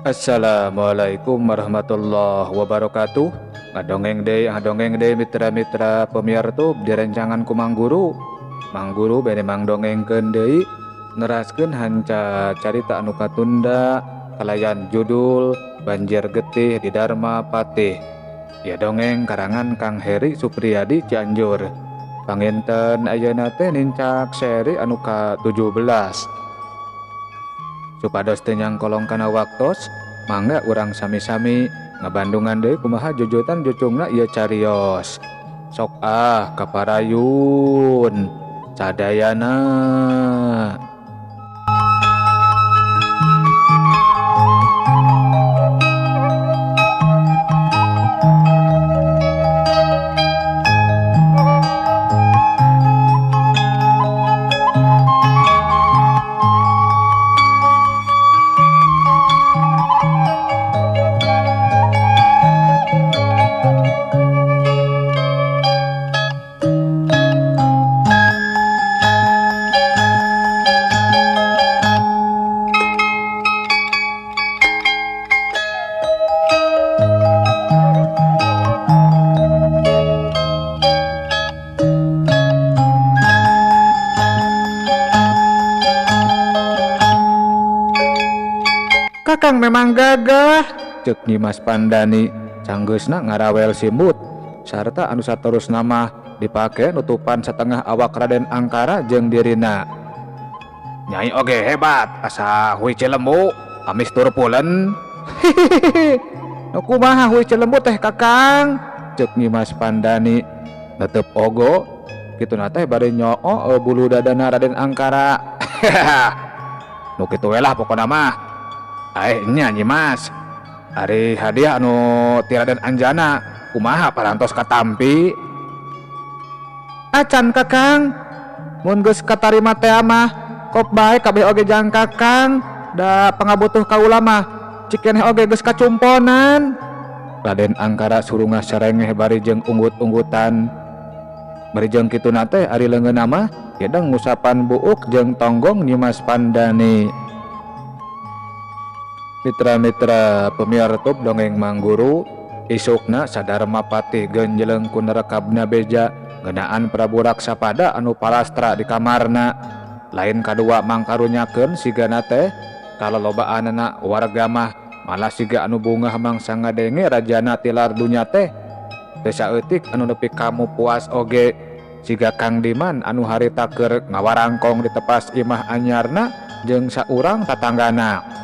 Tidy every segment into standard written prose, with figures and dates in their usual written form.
Assalamualaikum warahmatullahi wabarakatuh. Ngadongeng deui, ngadongeng deui mitra-mitra pemiar tub direncangan ku Mang Guru. Mang Guru bade mangdongengkeun deui neraskeun hanca carita anu katunda kalayan judul Banjir Getih di Dharma Patih. Ya dongeng karangan Kang Heri Supriyadi Cianjur. Panginten ayeuna teh nincak seri anu ka-17. Supados teu nyangkolong kana waktos, mangga urang sami-sami ngabandungan deui kumaha jujutan jucungna ieu carios. Sok ah kaparayun sadayana. Kakang memang gagah, cek Nyimas Pandani sanggeusna ngarawel simbut sarta anu saterusna mah dipake nutupan satengah awak Raden Angkara jeung dirina. Nyai oge hebat asa hui Cilembu amis tur pulen. Hihihi. Nu kumaha hui Cilembu teh Kakang? Cek Nyimas Pandani netep ogo kituna teh bari nyoo bulu dadana Raden Angkara. Nu kitu we lah pokona mah. Aeh nya Nyimas, ari hadiah anu ti Raden Anjana kumaha parantos katampi? Acan Kakang, mun geus katarima tea mah kop bae kabeh oge jang Kakang, da pangabutuh kaula mah cikeneh oge geus kacumponan. Raden Angkara surungah sarengeh bari jeung unggut-unggutan. Bari jeung kituna teh ari leungeunna mah hideng ngusapan buuk jeung tonggong Nyimas Pandani. Mitra-mitra pemiar tub dongeng Mangguru, isukna Sadarma Patih genjeleng ku nerekabna beja ngeunaan Prabu Raksapada anu palastra di kamarna. Lain kadua mangkarunyakeun sigana teh kalolobaanana warga mah malah siga anu bungah mangsa ngadenge rajana tilar dunya teh. Teu saeutik anu nepi kamu puas oge siga Kang Diman anu harita keur ngawarangkong di tepas imah anyarna jeung saurang tatanggana.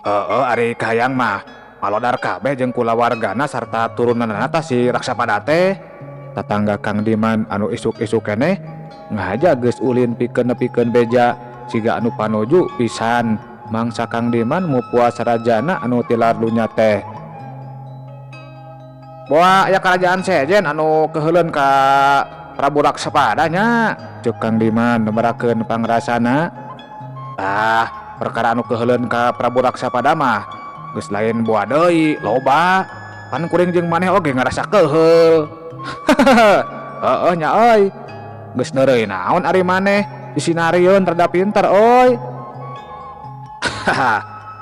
Heeh, ari kahayang mah malodar kabeh jeung kulawargana sarta turunanana tah si Raksapada teh. Tatangga Kang Diman anu isuk-isuk keneh ngahaja geus ulin pikeun nepikeun beja siga anu panuju pisan mangsa Kang Diman mupuas rajana anu tilar dunya teh. Boa aya karajaan sejen anu keuheuleun ka Prabu Raksapada nya, ceuk Kang Diman nemerakeun pangrasana. Tah, perkara anu keuheuleun ka Prabu Raksapada mah geus lain boa deui, loba. Pan kuring jeung maneh oge ngarasa keuheul. Heeh nya euy. Geus neureuy naon ari maneh disinarieun rada pinter euy.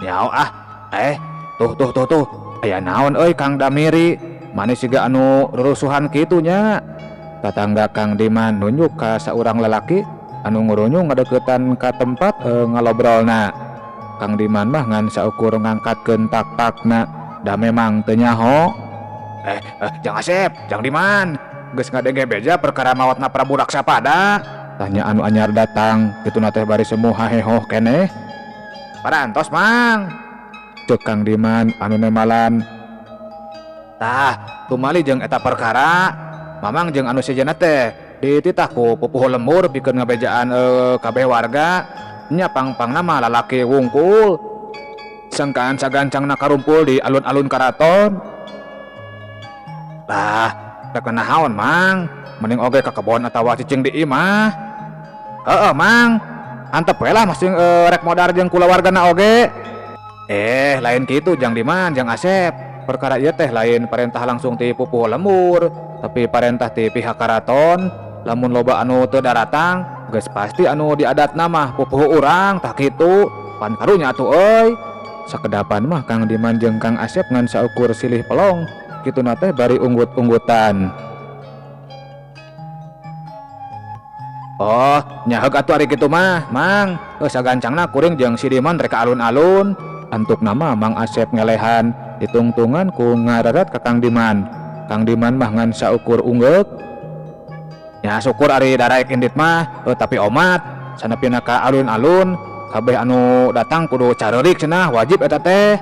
Nyaho ah. Tuh tuh tuh tuh. Aya naon euy Kang Damiri? Maneh siga anu rurusuhan kitu nya. Tatangga Kang Diman nunjuk ka saurang lalaki anu ngurunyung ngadeukeutan ka tempat ngalobrolna. Kang Diman mah ngan saukur ngangkatkeun tak-takna da memang teu nyaho. Jang Asep, Jang Diman, geus ngadenge beja perkara maotna Prabu Raksapada? Tanya anu anyar datang, kituna teh bari semu hahehoh keneh. Parantos, Mang. Ceuk Kang Diman anu nemalan. Tah, tumali jeung eta perkara, Mamang jeung anu sejenna teh dititah ku pupuhu lembur pikeun ngabejaan kabeh warga. Nya pang-pangna mah lalaki wungkul. Sangkaan sagancangna karumpul di alun-alun karaton. Lah, rek naon Mang? Mending oge ka kebon atawa cicing di imah. Heeh, Mang. Antep we lah masing rek modar jeung kulawargana oge. Lain kitu Jang Diman, Jang Asep. Perkara ieu teh lain parentah langsung ti pupuhu lembur, tapi parentah ti pihak karaton. Lamun loba anu teu daratang, geus pasti anu diadatna mah pupuhu urang tah kitu. Pan karunya atuh euy. Sakedapan mah Kang Diman jeung Kang Asep ngan saukur silih pelong, kituna teh bari unggut-unggutan. Oh, nyaheug atuh ari kitu mah, Mang. Heuh sagancangna kuring jeung si Diman rek ka alun-alun. Antukna mah Mang Asep ngelehan, ditungtungan ku ngareret ka Kang Diman. Kang Diman mah ngan saukur unggeuk. Nya syukur ari daraek indit mah, heuh tapi omat, sanepina ka alun-alun, kabeh anu datang kudu careurik cenah, wajib eta teh.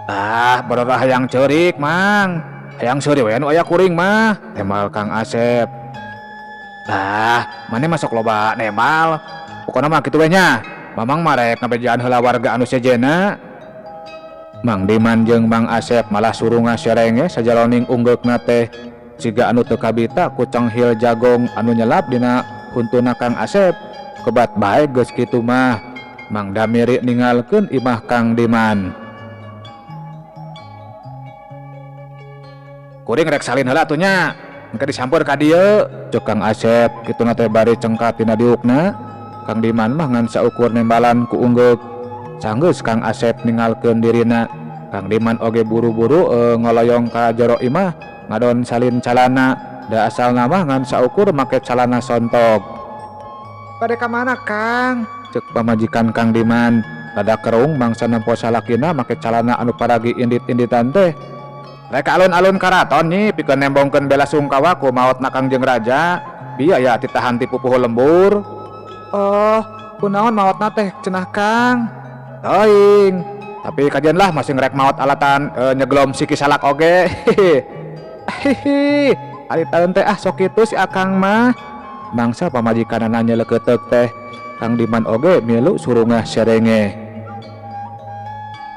Ah, borora hayang ceurik, Mang. Hayang seuri we nu aya kuring mah, tembal Kang Asep. Lah, maneh mah sok loba nembal. Pokona mah kitu we nya. Mamang mah rek ngabejaan heula warga anu sejenna. Mang Diman jeung Mang Asep malah surunga serenge sajaloning unggeukna teh. Siga anu teu kabita ku cenghil jagong anu nyelap dina huntuna Kang Asep. Kebat bae geus kitu mah. Mang Damiri ninggalkeun imah Kang Diman. Kuring rek salin heula atuh nya. Engke disamper ka dieu, ceuk Kang Asep kituna teh bari cengkat tina diukna. Kang Diman mah ngan saukur nembalan ku unggeuk. Sanggeus Kang Asep ninggalkeun dirina, Kang Diman oge buru-buru ngoloyong ka jero imah ngadon salin calana, da asalna mah ngan saukur make calana sontog. Bade ka mana Kang? Ceuk pamajikan Kang Diman. Rada kerung mangsa nempo salakina make calana anu paragi indit-inditan teh. Rek alun-alun karaton nyi pikeun nembongkeun bela sungkawa ku maotna Kangjeng Raja, biaya titahan ti pupuhu lembur. Oh, kunaon maotna teh cenah Kang? Teuing. Tapi kajian lah masih ngerek maot alatan nyeglom siki salak oge. Hihi. Ari taeun teh ah sok kitu si Akang mah. Mangsa pamajikanana nyelekeuteuk teh, Kang Diman oge milu surungah serenge.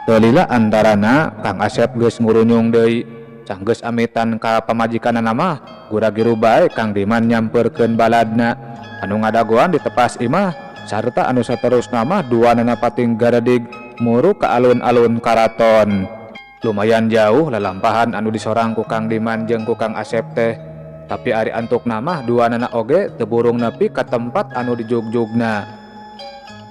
Teu lila antarana Kang Asep geus ngurunyung deui. Sanggeus amitan ka pamajikanana mah gura-giru bae Kang Diman nyampeurkeun baladna anu ngadagoan di tepas imah sarta anu saterusna mah duanana pating garedig muru ka alun-alun karaton. Lumayan jauh lalampahan anu disorang ku Kang Diman jeung ku Kang Asep teh. Tapi ari antukna mah duanana oge teu burung nepi ka tempat anu dijugjugna.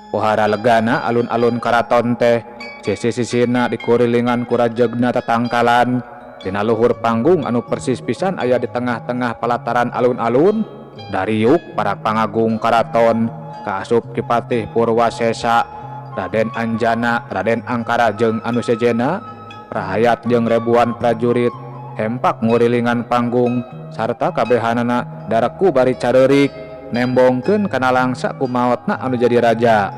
Pohara legana alun-alun karaton teh, sisi-sisina dikurilingan ku rajegna tatangkalan. Dina luhur panggung anu persis pisan aya di tengah-tengah palataran alun-alun, dariuk para pangagung karaton, kaasup Ki Patih Purwasesa, Raden Anjana, Raden Angkara jeung anu sejenna, rahayat jeung ribuan prajurit hempak ngurilingan panggung sarta kabehanana dareku bari careurik nembongkeun kana langsa ku maotna anu jadi raja.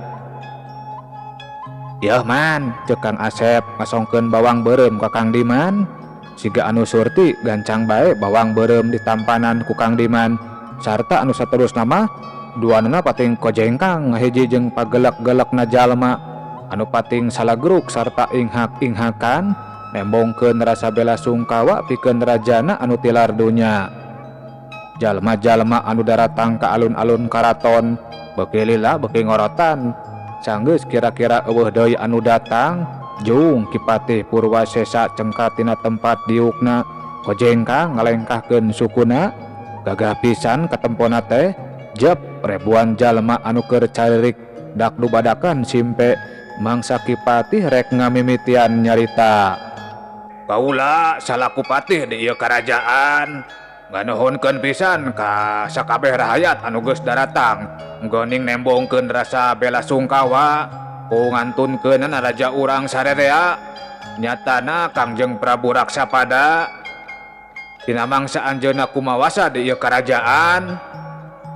Yeuh man, ceuk Kang Asep ngasongkeun bawang beureum ka Kang Diman. Siga anu surti gancang bae bawang beureum ditampanan ku Kang Diman sarta anu saterusna mah duanana pating kojengkang ngahiji jeung pagelek-gelekna jalma anu pating salagruk sarta inghak-inghakan nembongkeun rasa bela sungkawa pikeun rajana anu tilar dunya. Jalma-jalma anu daratang ka alun-alun karaton beuki lila beuki ngorotan. Sanggeus kira-kira eueuh deui anu datang, jung Ki Patih Purwasesa cengkat tina tempat diukna, kojengkang ngalengkahkeun sukuna, gagah pisan katempona teh, jep ribuan jalma anu keur caririk dak dubadakan simpe mangsa Ki Patih rek ngamimitian nyarita. Kaula salaku patih di ieu karajaan nganuhunkeun pisan ka sakabeh rahayat anu geus daratang nggoning nembongkeun rasa bela sungkawa ku ngantunkeunana raja urang sarerea nyatana Kangjeng Prabu Raksapada dina mangsa anjeunna kumawasa di ieu karajaan.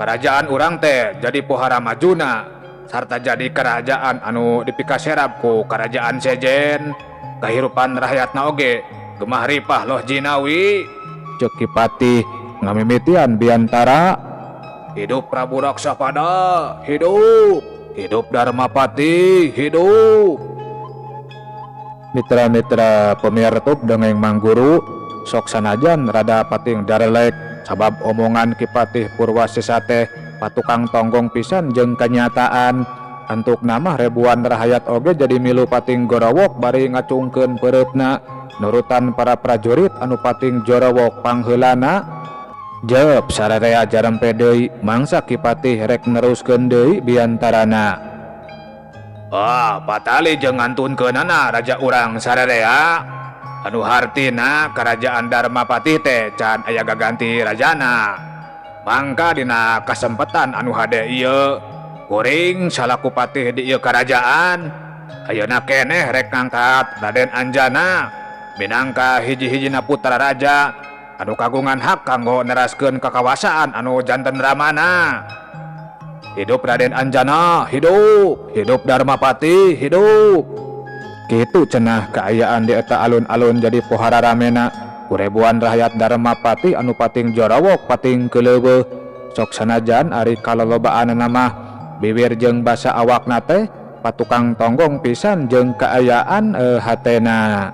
Karajaan urang teh jadi pohara majuna sarta jadi kerajaan anu dipikaserap ku karajaan sejen. Kahirupan rakyatna oge gemah ripah loh jinawi. Ceuk Ki Patih ngamimitian biantara. Hidup Prabu Raksapada, hidup. Hidup Dharmapati, hidup. Mitra-mitra pemirsa dongeng Mang Guru, sok sanajan rada pating darelek sabab omongan Ki Patih Purwasesa teh patukang tonggong pisan jeung kanyataan. Antuk nama ribuan rahayat oge jadi milu pating gorowok bari ngacungkeun peureupna nurutan para prajurit anu pating jorowok pangheulana. Jep sararea jarempe deui mangsa Ki Patih rek neruskeun deui biantarana. Ah, patali jeung ngantunkeunana raja urang sarerea. Anu hartina Kerajaan Dharmapati teh can aya gaganti rajana. Mangka dina kasempetan anu hade ieu, kuring salaku patih di ieu karajaan, ayeuna keneh rek ngangkat Raden Anjana minangka hiji-hijina putra raja anu kagungan hak kanggo neraskeun kakawasaan anu janten ramana. Hidup Raden Anjana, hidup, hidup Dharmapati, hidup. Kitu cenah kaayaan di eta alun-alun jadi pohara ramena ku ribuan rakyat Dharmapati anu pating jorawok pating keuleuweuh. Sok sanajan ari kalolobaanna mah bibir jeung basa awakna teh patukang tonggong pisan jeung kaayaan hatena.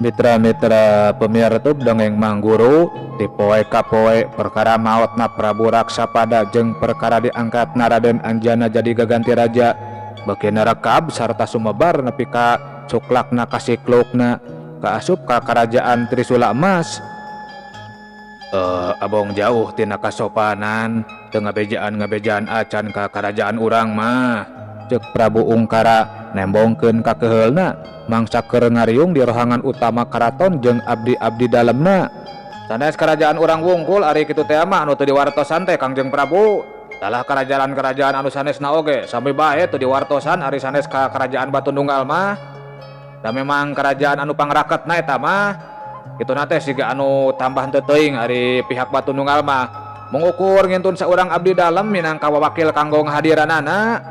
Mitra-mitra pemirsa dongeng Mangguru di poe ka poe perkara maotna Prabu Raksapada jeung perkara diangkat Raden Anjana jadi gaganti raja beuki nerekab sarta sumebar nepi ka cuklakna kasiklukna kaasup ka kerajaan Trisula Emas. Abong jauh tina kasopanan teu ngabejaan-ngabejaan acan ka kerajaan urang mah, ceuk Prabu Ungkara nembongkeun ka keuheulna mangsa keur ngariung di rohangan utama karaton jeung abdi-abdi dalemna. Sanes kerajaan urang wungkul ari kitu teh mah anu teu diwartosan teh Kangjeng Prabu. Dalah kerajaan-kerajaan anu sanesna oge sami bae teu diwartosan ari sanes ka kerajaan Batu Nunggal mah. Da memang kerajaan anu pangraketna eta mah. Kituna teh siga anu tambah teu teuing ari pihak Batu Nunggal mah mengukur ngintun saurang abdi dalem minangka wawakil kanggo ngahadiranana.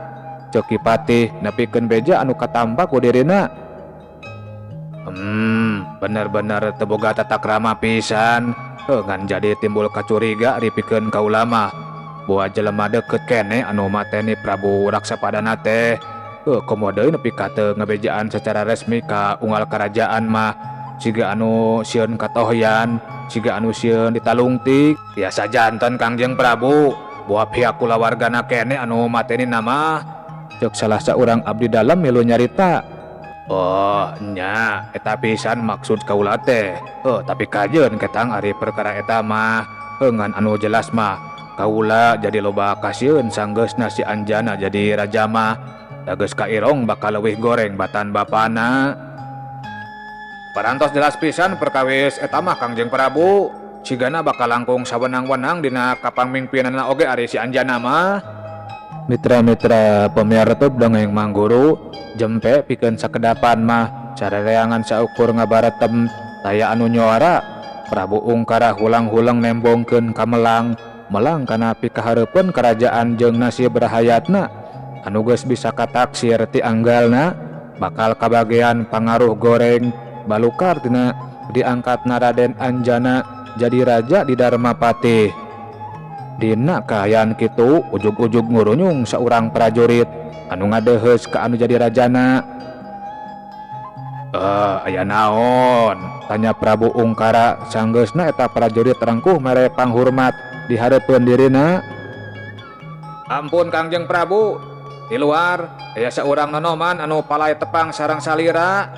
Ceuk Ki Patih nepikeun beja anu katamba ku dirina. Bener-bener teu boga tata krama pisan. Ngan jadi timbul kacuriga ripikeun ka ulama. Boa jelema deukeut keneh anu mateni Prabu Raksapadana teh. Komo deui nepi ka teu ngabejaan secara resmi ka unggal kerajaan mah. Siga anu sieun katohyan, siga anu sieun ditalungtik. Biasa janten Kangjeng Prabu, boa pihak kulawargana keneh anu mateni nama. Ceuk salah saurang abdi dalem milu nyarita. Oh nya, eta pisan maksud kaula teh. Tapi kajeun ketang ari perkara eta mah. Ngan anu jelas mah kaula jadi loba kasieun sanggeusna si Anjana jadi raja mah. Da geus kairong bakal leuwih goreng batan bapana. Parantos jelas pisan perkawis eta mah Kangjeng Prabu. Cigana bakal langkung sawenang-wenang dina kapangmingpinanna oge ari si Anjana mah. Mitra-mitra pemirsa dongeng Mangguru jempe pikeun sakedapan mah sarereangan saukur ngabaretem taya anu nyora. Prabu Ungkara hulang-hulang nembongkeun kamelang melang kana pikahareupeun kerajaan jeung nasib rahayatna anu geus bisa kataksir ti anggalna bakal kabagean pangaruh goreng balukar tina diangkatna Raden Anjana jadi raja di Dharmapati. Dina kaayaan kitu ujug-ujug ngurunyung saurang prajurit anu ngadeheus ka anu jadi rajana. Aya naon? Tanya Prabu Ungkara sanggeusna eta prajurit rengkuh mere panghurmat di hareupeun dirina. Ampun Kangjeng Prabu, di luar aya saurang nonoman anu palai tepang sareng salira.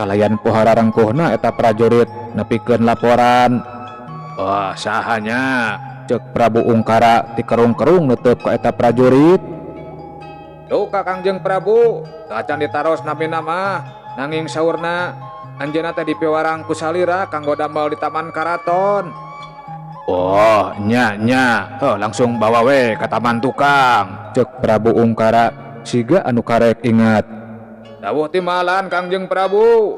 Kalayan pohara rengkuhna eta prajurit nepikeun laporan. Wah, sahanya? Ceuk Prabu Ungkara tikerung-kerung nutup ka eta prajurit. Duka Kangjeng Prabu, acan ditaros namina mah, nanging saurna anjeunna teh dipiwarang ku salira kanggo damel di taman karaton. Oh, nya nya, langsung bawa we ka taman tukang. Ceuk Prabu Ungkara siga anu karek ingat. Dawuh timbalan Kangjeng Prabu.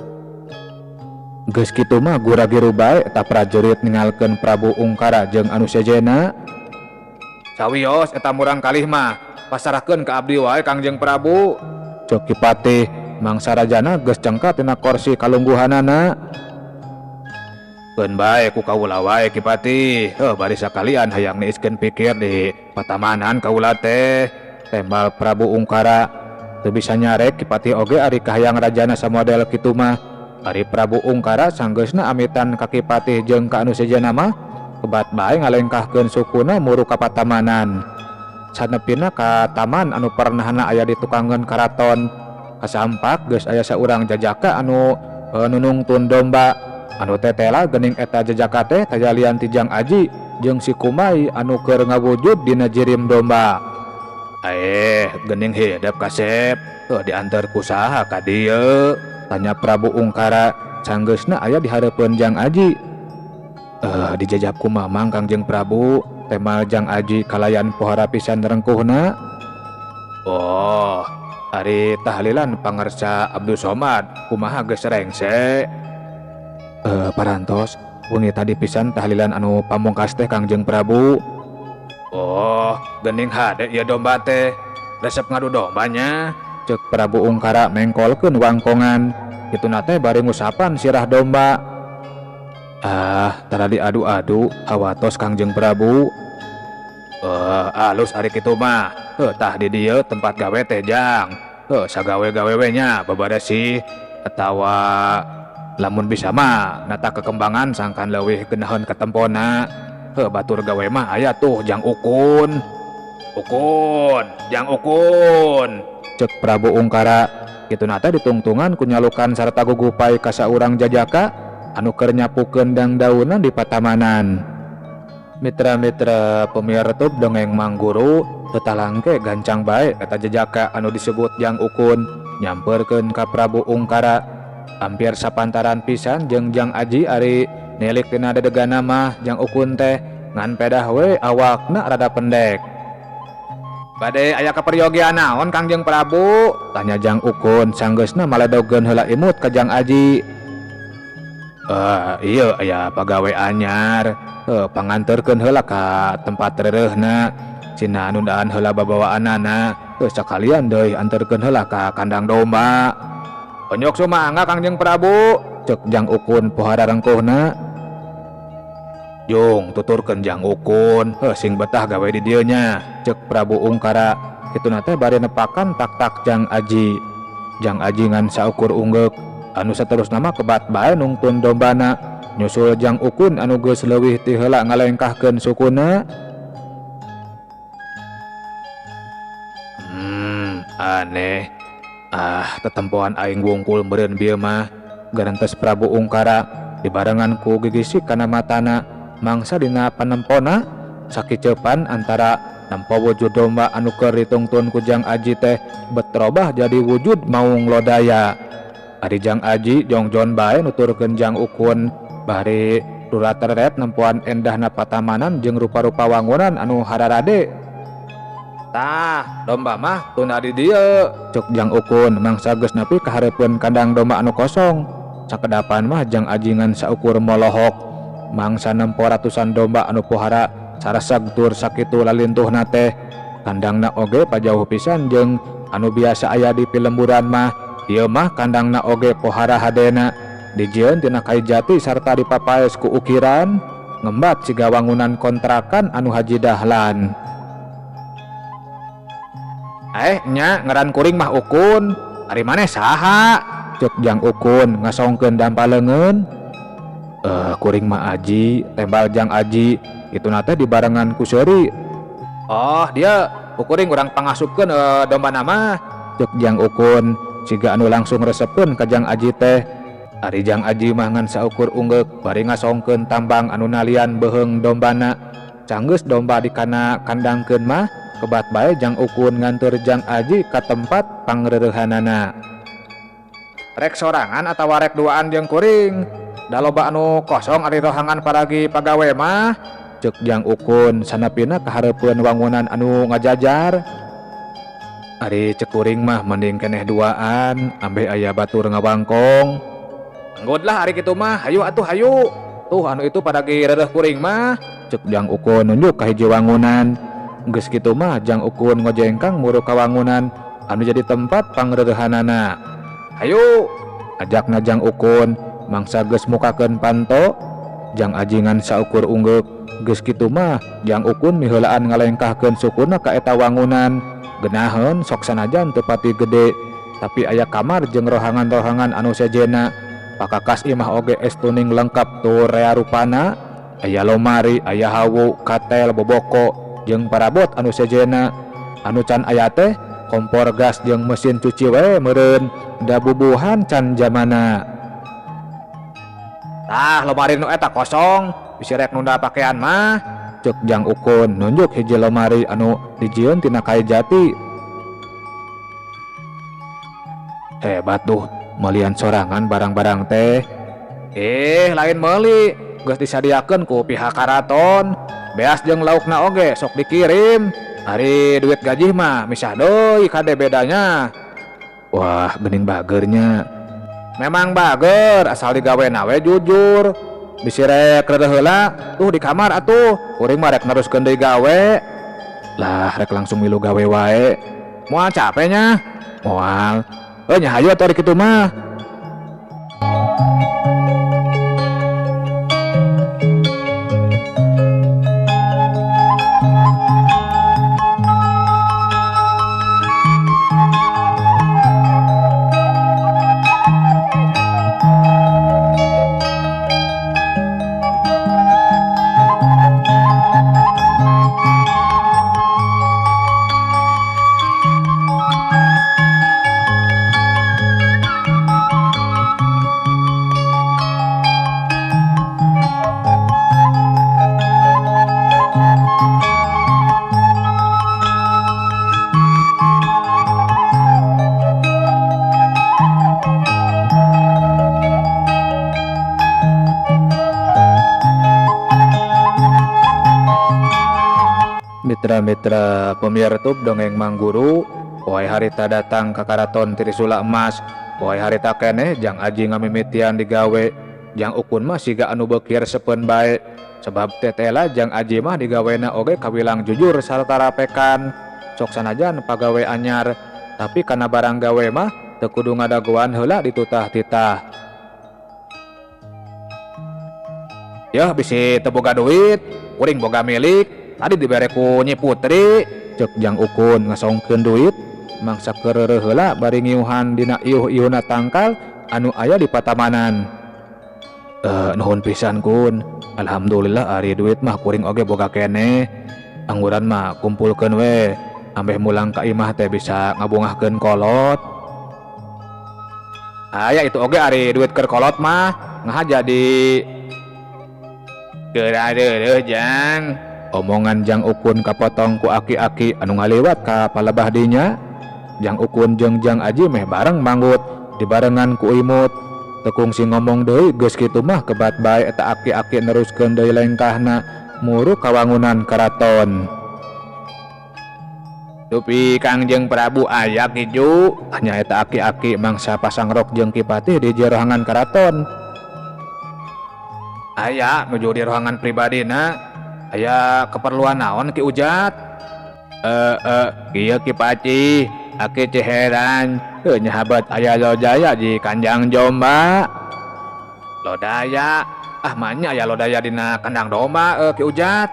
Geus kitu mah gura-giru bae eta prajurit ningalkeun Prabu Ungkara jeung anu sejenna. Sawios eta murang kalih mah pasarahkeun ka abdi wae Kangjeng Prabu. Ceuk Ki Patih mangsa rajana geus cengka tina korsi kalungguhanana. Keun bae ku kaula wae Ki Patih, heuh bari sakalian hayang niiskeun pikir di patamanan kaula teh, tembal Prabu Ungkara. Teu bisa nyarek Ki Patih oge ari kahayang rajana samodel kitu mah. Ari Prabu Ungkara sanggeusna amitan ka Ki Patih jeung ka anu sejenna mah kebat bae ngalengkahkeun sukuna muru ka patamanan. Sanepina ka taman anu pernahna aya di tukangeun karaton. Kasampak geus aya saurang jajaka anu nunungtun domba. Anu tetela geuning eta jajaka teh tajalian ti Jang Aji jeung si Kumai anu keur ngawujud dina jirim domba. Geuning hidep kasep, heuh diantar ku saha ka dieu? Tanya Prabu Ungkara sanggeusna aya di hareupeun Jang Aji. Dijajab ku Mamang Kangjeng Prabu, temal Jang Aji kalayan pohara pisan rengkuhna. Oh, ari tahlilan pangersa Abdul Somad kumaha geus rengse? Parantos wengi tadi pisan tahlilan anu pamungkas teh Kangjeng Prabu. Oh, geuning hade ieu domba teh, resep ngadu dombanya, ceuk Prabu Ungkara mengkolkeun wangkongan. Kituna teh bari ngusapan sirah domba. Ah, tara diadu-adu hawatos Kangjeng Prabu. Alus ari kitu mah. Heuh tah di dieu tempat gawe teh Jang. Heuh sagawe-gawe we nya babarasih atawa lamun bisa mah nata kekembangan sangkan leuwih geunaheun katempona. Heuh batur gawe mah aya tuh Jang Ukun. Ukun, Jang Ukun, ceuk Prabu Ungkara. Kituna teh ditungtungan ku nyalukan sarta gugupai ka saurang jajaka anu keur nyapukeun dangdaunan di patamanan. Mitra-mitra pemiartub dongeng Mangguru teu talangke gancang bae eta jajaka anu disebut Jang Ukun nyamperkeun ka Prabu Ungkara. Hampir sapantaran pisan jeung Jang Aji ari nilik tina dedegana mah Jang Ukun teh ngan pedah we awakna rada pendek. Bade aya kaperyogian naon Kangjeng Prabu? Tanya Jang Ukun sanggeusna maledogeun heula imut ka Jang Aji. Ieu aya pagawe anyar, panganterkeun heula ka tempat reureuhna, cina nundaan heula babawaanana, sakalian deui anterkeun heula ka kandang domba. Onyok sumangga Kangjeng Prabu, ceuk Jang Ukun pohara rengkuhna. Jung tuturkeun Jang Ukun, heuh sing betah gawe di dieu nya, ceuk Prabu Ungkara. Kituna teh bari nepakan tak-tak Jang Aji. Jang Aji ngan saukur unggeuk, anu saterusna mah kebat bae nungtun dombana, nyusul Jang Ukun anu geus leuwih ti heula ngalengkahkeun sukuna. Aneh. Ah, tetempoan aing wungkul meureun bieu mah, garentes Prabu Ungkara dibarengan ku gigisik kana matana. Mangsa dina panempona sakiceupan antara nempo wujud domba anu keur ditungtun ku Jang Aji teh betrobah jadi wujud maung lodaya. Ari Jang Aji jongjon bae nuturkeun Jang Ukun bari durateret nempoan endahna patamanan jeung rupa-rupa wangunan anu hararade. Tah, domba mah tuna di dieu, ceuk Jang Ukun mangsa geus nepi ka hareupeun kandang domba anu kosong. Sakedapan mah Jang Aji ngan saukur molohok. Mangsa nempo ratusan domba anu pohara sareseg tur sakitu lalintuhna teh. Kandangna oge pajauh pisan jeung anu biasa aya di pilemburan mah. Ieu mah kandangna oge pohara hadena. Dijieun tina kai jati sarta dipapaes ku ukiran, ngembat siga wangunan kontrakan anu Haji Dahlan. Nya ngaran kuring mah Ukun, ari maneh saha? Ceuk Jang Ukun ngasongkeun dampa leungeun. Kuring mah Aji, tembal Jang Aji, kituna teh dibarengan ku seuri. Oh, dia kuring urang pangasupkeun dombana mah, ceuk Jang Ukun siga anu langsung resepeun ka Jang Aji teh. Ari Jang Aji mah ngan saukur unggeuk bari ngasongkeun tambang anu nalian beuheung dombana. Canggeus domba dikana kandangkeun mah kebat bae Jang Ukun nganteur Jang Aji ka tempat pangreurehanana. Rek sorangan atawa rek duaan jeung kuring? Da loba anu kosong ari rohangan paragi pagawe mah, ceuk Jang Ukun sanapina ka hareupeun wangunan anu ngajajar. Ari ceuk kuring mah mending keneh duaan ambeh aya batur ngawangkong. Enggeut lah ari kitu mah, hayu atuh hayu. Tuh anu itu paragi reureuh kuring mah, ceuk Jang Ukun nunjuk ka hiji wangunan. Geus kitu mah Jang Ukun ngojengkang muru ka wangunan anu jadi tempat pangreurehanana. Hayu, ajakna Jang Ukun mangsa geus mukakeun panto. Jang Aji ngan saukur unggeuk. Geus kitu mah Jang Ukun miheulaan ngalengkahkeun sukuna ka eta wangunan. Geunaheun sok sanajan teu pati gede, tapi aya kamar jeung rohangan-rohangan anu sejena. Pakakas imah oge estuning lengkap tur rea rupana. Aya lomari, aya hawu, katel, boboko jeung parabot anu sejena. Anu can aya teh kompor gas jeung mesin cuci we meureun, da bubuhan can jamana. Tah lomari nu eta kosong, bisi rek nunda pakaian mah, cek Jang Ukun nunjuk hiji lomari anu dijieun tina kayu jati. Hebat duh, melian sorangan barang-barang teh. Lain meuli, geus disadiakeun ku pihak karaton. Beas jeung laukna oge sok dikirim. Ari duit gaji mah misah deui kade bedanya. Wah, geuning bagernya. Memang bager, asal digawena we jujur. Bisi rek reureun heula, tuh di kamar atuh. Kuring mah rek neruskeun deui gawe. Lah, rek langsung milu gawe wae. Moal capenya? Moal. Nya hayu atuh ari kitu mah. Mitra-mitra pemirsa dongeng Mangguru, poe harita datang ka Karaton Trisula Emas, poe harita keneh Jang Aji ngamimitian digawe, Jang Ukun mah siga anu beuki resepeun bae, sebab tetela Jang Aji mah digawena oge kawilang jujur sarta rapekan, sok sanajan pagawe anyar, tapi kana barang gawe mah teu kudu ngadagoan heula ditutah-titah. Yah bisi teu boga duit, kuring boga milik. Tadi dibere ku Nyi Putri, cek Jang Ukun ngasongkeun duit, mangsa keureuh heula bari ngiuhan dina iuh-iuhna tangkal anu aya di patamanan. Nuhun pisan Kun, alhamdulillah ari duit mah kuring oge boga keneh. Angguran mah kumpulkeun we, ambeh mulang ka imah teh bisa ngabungahkeun kolot. Aya itu oge ari duit keur kolot mah, ngaha jadi geura Jang. Omongan Jang Ukun kapotong ku aki-aki anu ngaliwat ka palebah dinya. Jang Ukun jeung Jang Aji meh bareng manggut dibarengan ku Imut. Teu kungsi ngomong deui geus kitu mah kebat bae eta aki-aki neruskeun deui lengkahna muru ka wangunan karaton. Dupi Kangjeng Prabu aya kicu, nya eta aki-aki mangsa pasang rok jeung Ki Patih di jero rohangan karaton. Aya nuju di rohangan pribadina. Aya keperluan naon Ki Ujat? Kieu Ki Paci, aki ciheran, teu nyahabat aya Lodaya di Kanjang Domba. Lodaya? Ah manya aya Lodaya dina kandang domba Ki Ujat.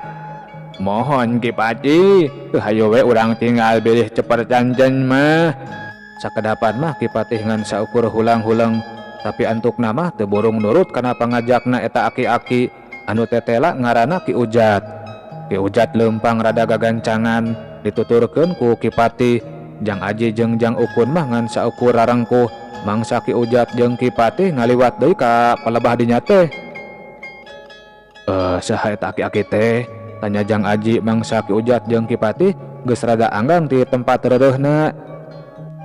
Mohon Ki Paci, teu hayu we urang tinggal bilih ceper canjen mah. Sakedapan mah Ki Patih ngan saukur hulang-huleng, tapi antukna mah teu burung nurut kana pangajakna eta aki-aki. Anu tetela ngaranna Ki Ujat. Ki Ujat leumpang rada gagancangan dituturkeun ku Ki Patih. Jang Aji jeung Jang Ukun mah ngan saukur rarengkuh, mangsa Ki Ujat jeung Ki Patih ngaliwat deui ka palebah dinya teh. Saha eta aki-aki teh? Tanya Jang Aji mangsa Ki Ujat jeung Ki Patih geus rada anggang ti tempat reureuhna.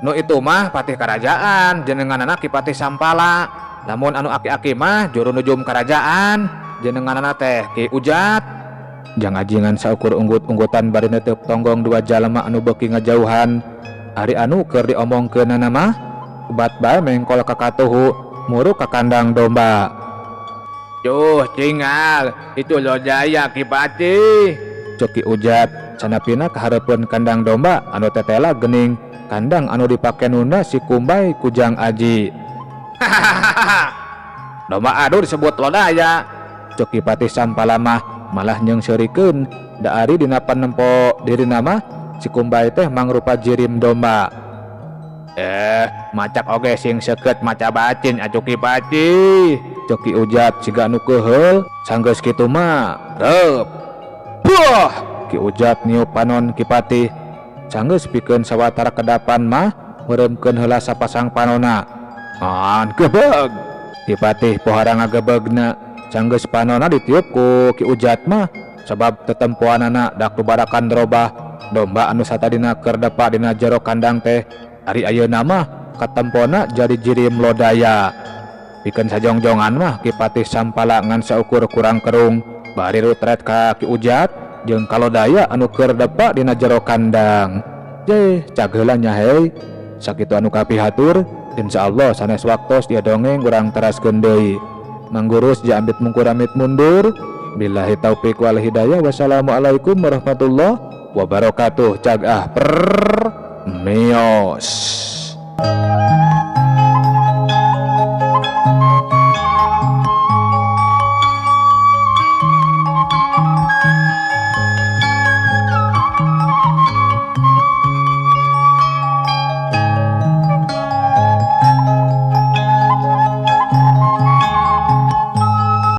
Nu itu mah patih karajaan, jenenganana Ki Patih Sampala. Lamun anu aki-aki mah juru nujum karajaan, jenenganana teh Ki Ujat. Jang Aji ngan saukur unggut-unggutan bari netep tonggong dua jalma anu beuki ngajauhan. Ari anu keur diomongkeunana mah bat bae mengkol ka katuhu muru ka kandang domba. Duh cingal, itu Lodaya Ki Patih, cek Ki Ujat sanapina kahareupeun kandang domba anu tetela geuning Kandang anu dipake nunda si Kumbay ku Jang Aji. Domba adu disebut lodaya. Cek Ki Patih Sampala mah malah nyeungseurikeun da ari dina panempo dirina mah si Kumbay teh mangrupa jirim domba. Eh, macak oge sing seukeut maca bacin atuh Ki Patih. Cek Ki Ujat siga nu keuheul, sanggeus kitu mah reup. Buah! Ki Ujat niup panon Ki Patih. Sanggeus pikeun sawatara kedapan mah meureumkeun heula sapasang panona. Ngan gebeg. Ki Patih pohara ngagebegna. Sanggeus panona ditiup ku Ki Ujat mah sabab tetempoanana dak tubarakan robah. Domba anu satadina keur depa dina jero kandang teh ari ayeuna mah katempona jadi jirim lodaya. Pikeun sajongjongan mah Ki Patih Sampala ngan saukur kurang kerung bari rutret ka Ki Ujat jeung kalodaya anu keur depa dina jero kandang. Jeh, cag heula nya hei. Sakitu anu kapihatur, insyaallah sanes waktos dia dongeng urang teraskeun deui. Manggurus jaambit mungkur amit mundur. Billahi taufik wal hidayah. Wassalamualaikum warahmatullahi wabarakatuh. Cag ah per mios.